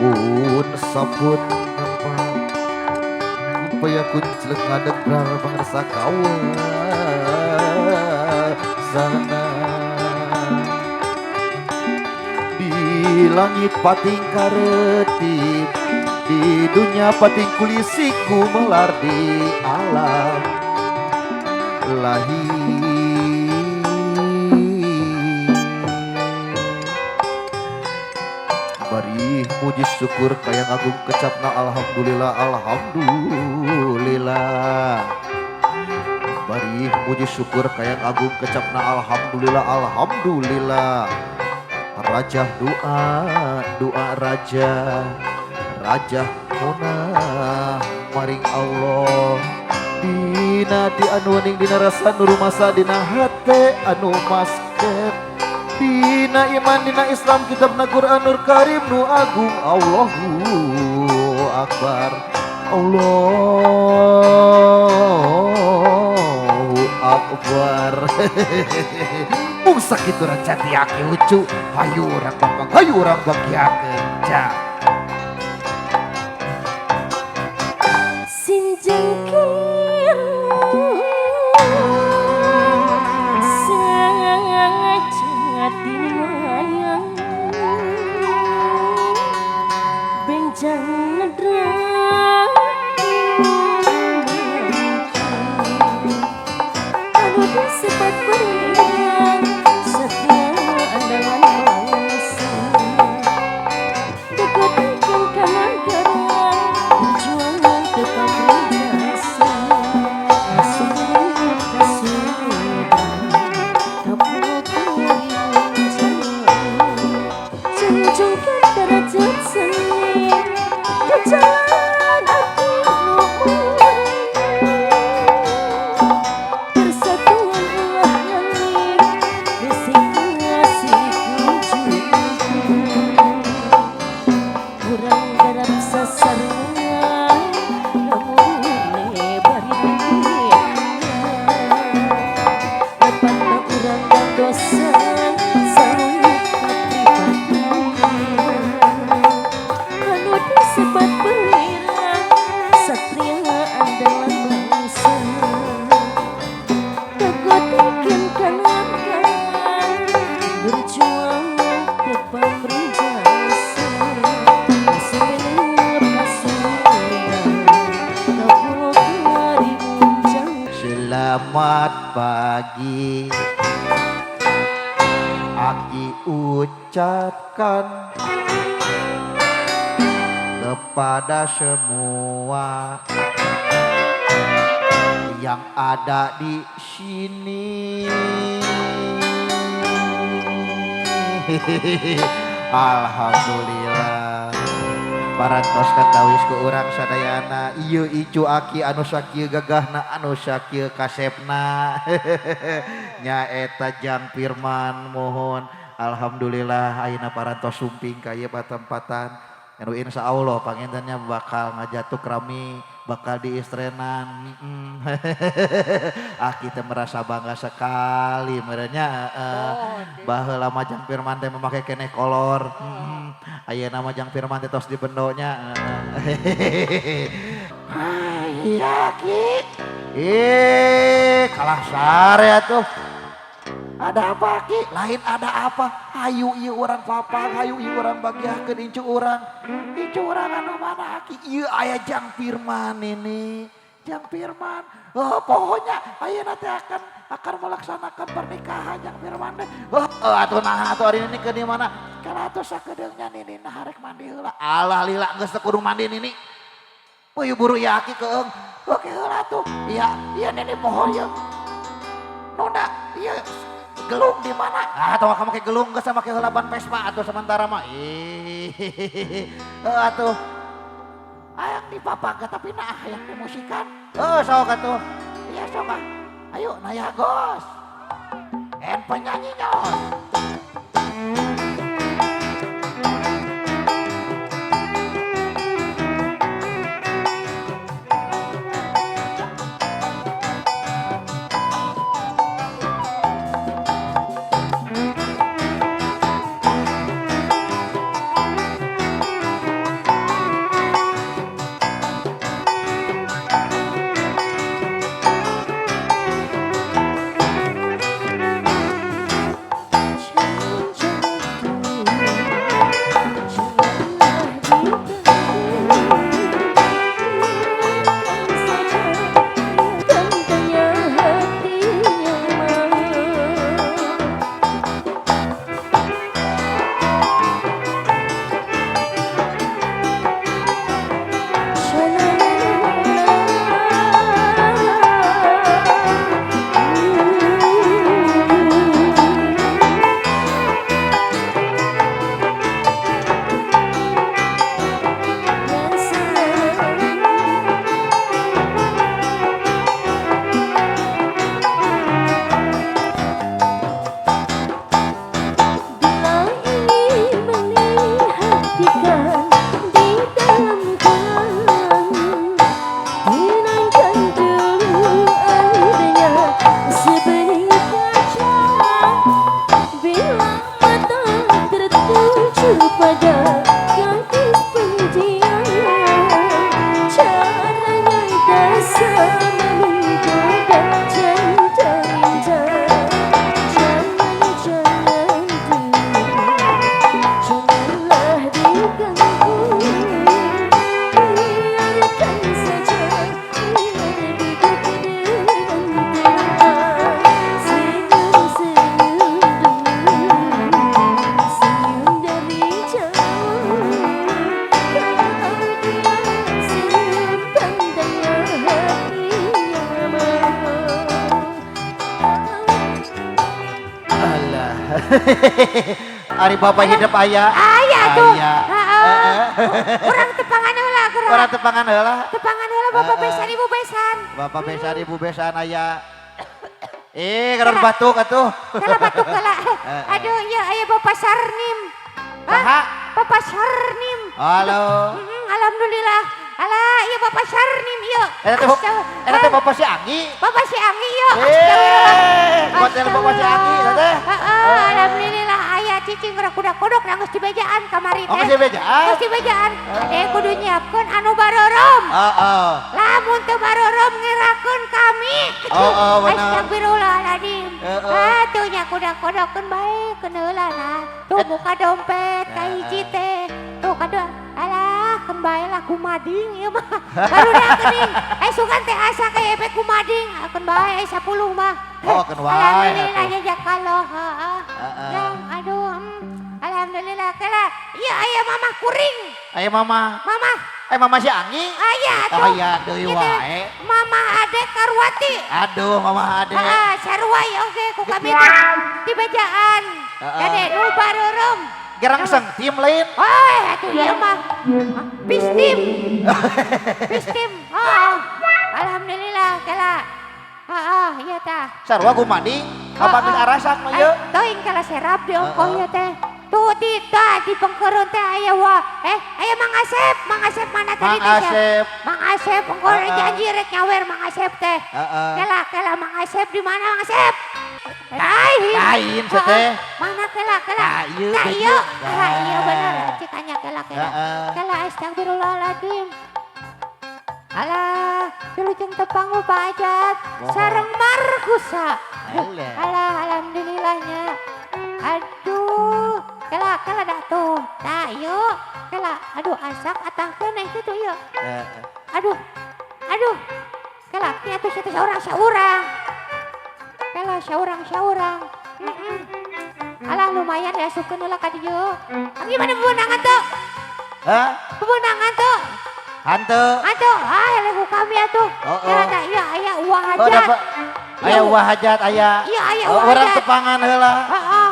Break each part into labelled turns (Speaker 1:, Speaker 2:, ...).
Speaker 1: Pun sampun upaya kunclek ngadeg brar pangersa kawasana. Di langit pating karetip, di dunia pating kulisi gumelar di alam lahir. Bari muji syukur kaya agung kecapna alhamdulillah alhamdulillah. Bari muji syukur kaya agung kecapna alhamdulillah alhamdulillah. Raja doa doa raja raja munah maring Allah. Dina di anu wening dina rasa nu rumasa dina hate anu masket. Dina iman dina Islam kitabna Quran Nur Karim nu agung Allahu Akbar Allahu Akbar. Mung sakitu urang catiake lucu hayu urang bambang hayu urang bagiakeun ja.
Speaker 2: Sinjengkir sejati wayang benjang nedra anu disebat beriang setia andalan bangsa dekat kanagara perjuangan tetap berjasa sudah junjungkan derajat seni ke jalan hati persatuan ulah nani besi kasih kunjung kurang garap sasaran namun lebar lepat urang dan dosa saluyuk pribadi anu disebat perwira satria andalan bangsa tegotikin kanan kanan berjuang tepang berjasa sumenep kasunda kapulo karimun.
Speaker 1: Selamat pagi Aki ucapkan kepada semua yang ada di sini. Alhamdulillah. Parantos katawis ku urang sadayana ieu icu aki anu sakieu gagahna anu sakieu kasepna nyaeta Jang Firman mohon alhamdulillah ayeuna parantos sumping ka ieu patempatan anu insya Allah pangintennya bakal ngajatuk rami bakal diistrenan. Ah kita merasa bangga sekali merenya baheula mah Jang Firman teh memakai keneh kolor. Ayeuna mah Jang Firman teh tos di bendonya. Hai aki kalah sare atuh. Ada apa ki? Lain ada apa? Hayu ieu urang papang, hayu ieu urang bagiakeun incu urang. Incu urang anu mana aki? Ieu aya Jang Firman ini. Jang Firman. Oh, pokoknya ayeuna teh akan melaksanakan pernikahan Jang Firman teh. Oh, atuh nah atuh ari ini ke di mana? Kana atuh sakedeungnya nini nah harek mandi heula. Alah lila geus teu kudu mandi nini. Euy buru ya aki keung. Oke heula tuh. Iya, iya nini pohon ieu. Nunda, iya gelung di mana? Ah, atau kamu pakai gelung geus make heula ban Vespa atuh sementara mah. Ih, atuh. Hayang dipapake tapi nah hayang dimusikan. Heuh sok atuh. Iya sok ah. Ayo naya gos. En penyanyinya. Ari bapak hidup aya.
Speaker 3: Aya tuh.
Speaker 1: Aya.
Speaker 3: Heeh. Urang tepangan heula geura.
Speaker 1: Urang tepangan heula.
Speaker 3: Tepangan heula bapak besan, ibu besan.
Speaker 1: Bapak besan, ibu besan aya. Eh, karena batuk atuh.
Speaker 3: Kala batuk kala. Aduh, iya aya Bapak Sarnim. Hah?
Speaker 1: Saha?
Speaker 3: Bapak Sarnim.
Speaker 1: Halo.
Speaker 3: Alhamdulillah. Alah, iya Bapak Sarnim ieu.
Speaker 1: Eta teh eta teh Bapak si Anggi.
Speaker 3: Bapak si Anggi ieu.
Speaker 1: Eh, hotel Bapak si Anggi eta teh.
Speaker 3: Heeh, alhamdulillah aya cicing geura kudak-kudok geus dibejaan kamari teh.
Speaker 1: Oh, geus dibejaan?
Speaker 3: Geus dibejaan. Ade kudu nyiapkeun anu barorom.
Speaker 1: Heeh.
Speaker 3: Lamun teu barorom ngerakeun kami.
Speaker 1: Oh, bener.
Speaker 3: Astagfirullahaladzim.
Speaker 1: Heeh.
Speaker 3: Ah, tuh nya kudak-kudokeun bae keun heula nah. Tuh buka dompet ka hiji teh. Tuh kadua. Alah, keun bae lah kumading ieu mah. Baru dah geuning. Eh sugan teh asa kayak efek kumading. Keun bae 10 mah.
Speaker 1: Oh, keun wae
Speaker 3: Alhamdulillah
Speaker 1: atuh.
Speaker 3: ya jakaloh, heeh.
Speaker 1: Heeh.
Speaker 3: Yang aduh, alhamdulillah kala. Iya aya mamah kuring.
Speaker 1: Aya mama.
Speaker 3: Mamah.
Speaker 1: Eh mama si Anggi.
Speaker 3: Aya atuh.
Speaker 1: Aya deui
Speaker 3: Ieu teh
Speaker 1: wae.
Speaker 3: Mama Ade Karwati.
Speaker 1: Aduh, mama Ade.
Speaker 3: Heeh, sarua ieu oge ku kami teh dibejaan.
Speaker 1: Heeh.
Speaker 3: Kade nu barorom.
Speaker 1: Gerangseng tim lain.
Speaker 3: Oh, atuh ieu mah. Pistim. Pistim. Heeh. Alhamdulillah kala. Heeh, ieu tah.
Speaker 1: Sarua gumanding. Kapan geus arasak mah ieu?
Speaker 3: Teuing kala serap di ongkoh
Speaker 1: Heeh.
Speaker 3: ieu teh. Tuh di tah di pengkerun teh aya wa. Eh, aya Mang Asep, Mang Asep mana tadi
Speaker 1: Mang
Speaker 3: teh? sia?
Speaker 1: Asep.
Speaker 3: Mang Asep ongkoh
Speaker 1: Heeh.
Speaker 3: janji rek nyawer Mang Asep teh.
Speaker 1: Heeh.
Speaker 3: Kela kela Mang Asep di mana Mang Asep? Lain.
Speaker 1: Lain sia teh.
Speaker 3: Heeh. Mana kela kela?
Speaker 1: Tah, ieu,
Speaker 3: Tah
Speaker 1: teh,
Speaker 3: ieu.
Speaker 1: ieu.
Speaker 3: Tah ieu bener cikanya kela kela.
Speaker 1: Heeh.
Speaker 3: Kela astagfirullahaladzim. Alah, wilujeng tepang Bapak Ajat.
Speaker 1: Mohon.
Speaker 3: Sareng Markusa.
Speaker 1: Alah.
Speaker 3: Alah, alhamdulillahnya. Aduh, kela kela dah tuh. Tah ieu. Kela, aduh asak atahkeun eh kitu ieu.
Speaker 1: Heeh.
Speaker 3: Aduh, aduh. Kela, kieu atuh sia teh saurang-saurang. Kela saurang-saurang. Alah lumayan ya asupkeun heula ka dieu. Ah, gimana bebenangan tuh?
Speaker 1: Hah?
Speaker 3: Bebenangan tuh.
Speaker 1: Hanteu.
Speaker 3: Atuh, ah eleh ku kami atuh.
Speaker 1: Oh, oh.
Speaker 3: Kela tah ieu aya uang
Speaker 1: Oh,
Speaker 3: hajat.
Speaker 1: dapat. Aya uang hajat aya.
Speaker 3: Iya, aya
Speaker 1: Oh,
Speaker 3: uang
Speaker 1: urang
Speaker 3: hajat.
Speaker 1: tepangan heula.
Speaker 3: Heeh.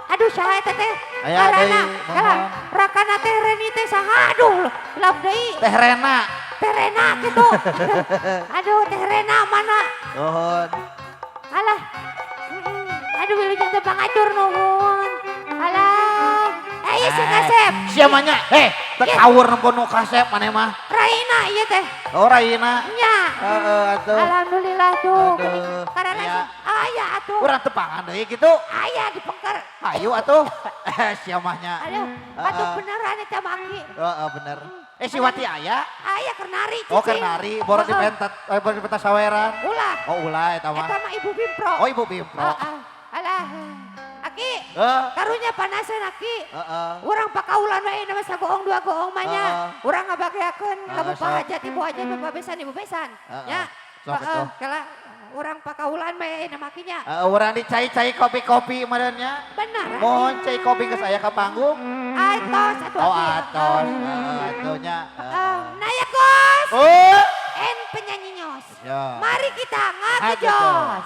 Speaker 3: Aduh saha eta teh?
Speaker 1: Aya
Speaker 3: Karana,
Speaker 1: deui,
Speaker 3: kala
Speaker 1: mohon.
Speaker 3: rakana teh Reni teh saha? Aduh, lap deui.
Speaker 1: Teh Rena.
Speaker 3: Teh Rena gitu. Aduh, Teh Rena mana?
Speaker 1: Nuhun.
Speaker 3: Alah. Aduh, wilujeng tepang atur nuhun. Alah. Eh, ieu si Kasep.
Speaker 1: Sia mah nya? Eh, teu
Speaker 3: Iya.
Speaker 1: kawur nempo nu kasep maneh mah.
Speaker 3: Raina ieu teh.
Speaker 1: Oh, Raina.
Speaker 3: Nya.
Speaker 1: Heeh, atuh.
Speaker 3: Alhamdulillah tuh.
Speaker 1: Aduh.
Speaker 3: Karena
Speaker 1: Aya.
Speaker 3: aya atuh.
Speaker 1: Urang tepangan deui kitu.
Speaker 3: Aya di pengker.
Speaker 1: Hayu atuh. Eh, sia mah nya.
Speaker 3: Aduh, batuk
Speaker 1: Heeh.
Speaker 3: beneran eta mah Aki.
Speaker 1: Heeh, bener. Eh, si Wati aya?
Speaker 3: Aya keur nari
Speaker 1: Oh, keur
Speaker 3: cicing.
Speaker 1: nari, boro
Speaker 3: Heeh.
Speaker 1: dipentet, eh, boro dipentas saweran.
Speaker 3: Ulah.
Speaker 1: Oh, ulah eta mah.
Speaker 3: Eta mah Ibu Bimpro.
Speaker 1: Oh, Ibu Bimpro.
Speaker 3: Heeh. Alah. Aki,
Speaker 1: Heeh.
Speaker 3: karunya panasan Aki.
Speaker 1: Heeh.
Speaker 3: Urang pakaulan wae nama sagoong dua goong mah nya.
Speaker 1: Heeh.
Speaker 3: Urang ngabageakeun ka
Speaker 1: Heeh,
Speaker 3: Bapak
Speaker 1: sok.
Speaker 3: Hajat, Ibu Hajat, Bapak Besan, Ibu Besan.
Speaker 1: Heeh.
Speaker 3: Nya.
Speaker 1: Sok
Speaker 3: Heeh,
Speaker 1: atuh.
Speaker 3: kala urang pakaulan wae nama akinya.
Speaker 1: Heeh, urang dicai-cai kopi-kopi meureun nya.
Speaker 3: Bener. Aki.
Speaker 1: Mohon cai kopi geus aya ka panggung.
Speaker 3: Atos atuh
Speaker 1: Oh,
Speaker 3: Aki.
Speaker 1: atos. Heeh, atuh nya.
Speaker 3: Heeh. Naya Gos.
Speaker 1: Oh.
Speaker 3: En penyanyi nyos.
Speaker 1: Ya.
Speaker 3: Mari kita ngagejos.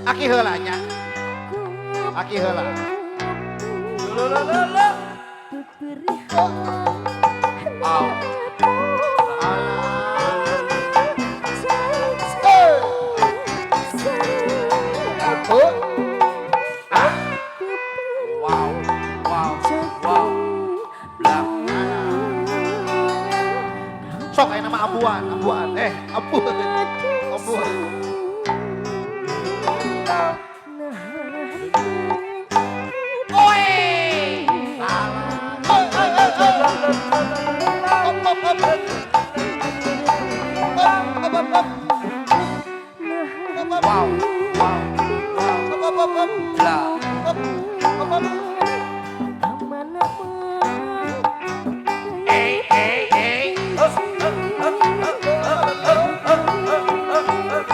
Speaker 1: Aki heula nya. Aki heula. Au. Oh. Ah. Wow. Wow. Wow. Blah. Sok aya nama ambuan, ambuan. Eh, ambuan. Ambuan. Oi. Op, op, op. Op, op, op. Op, op.
Speaker 4: Wow, wow,
Speaker 1: Op, op, op, op.
Speaker 4: blah.
Speaker 1: Op, op, op.
Speaker 4: Hey, hey, hey.
Speaker 1: Op, op, op, op, op, op, op, op, op.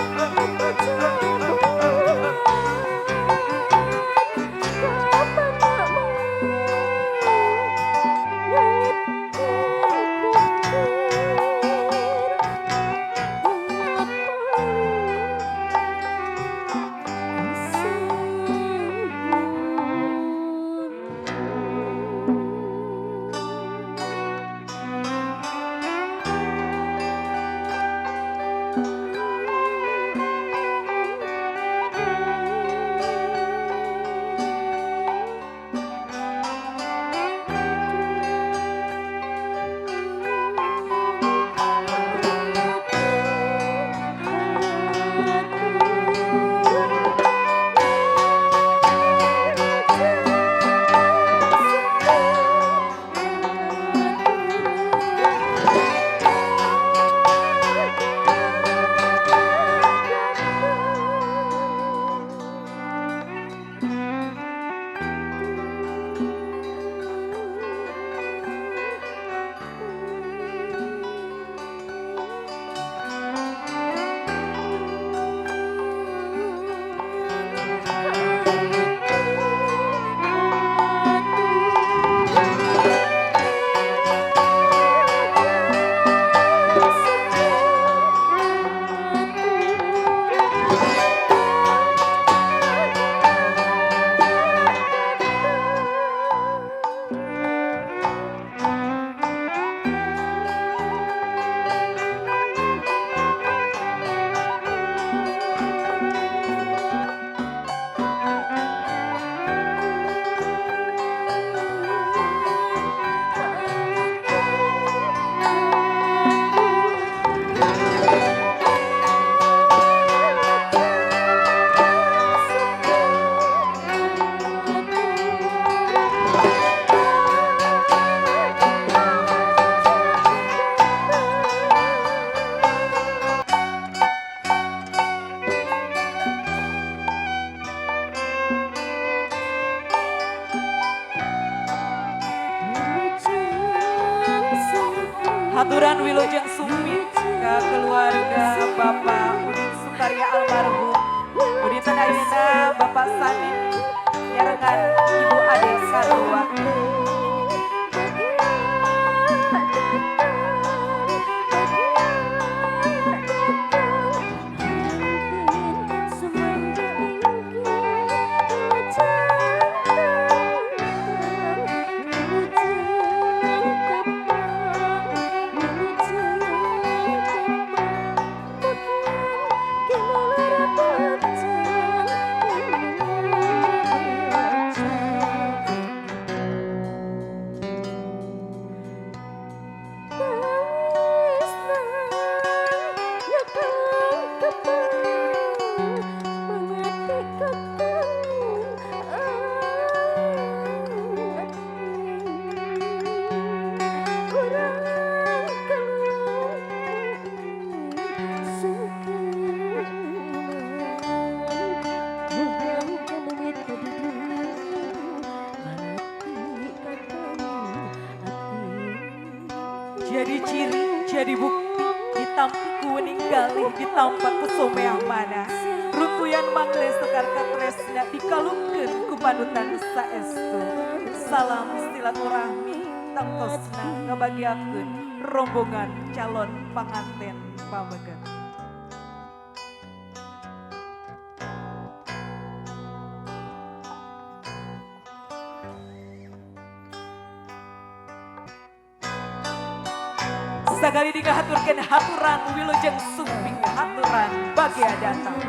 Speaker 5: Wilujeng Sumping ke keluarga Bapak Udin Sukarya almarhum. Udin ayeuna Bapak Sanin nyarengan Ibu Ade Kadua. Jadi ciri, jadi bukti, ditampi ku ninggalih, ditampak ku someah mana. Runtuyan mangle sekar katresna dikalungkeun ku panutan saestu. Salam silaturahmi tangtosna ngabagiakeun rombongan calon panganten pameget. Sakali dihaturkeun haturan wilujeng sumping haturan bagia datang.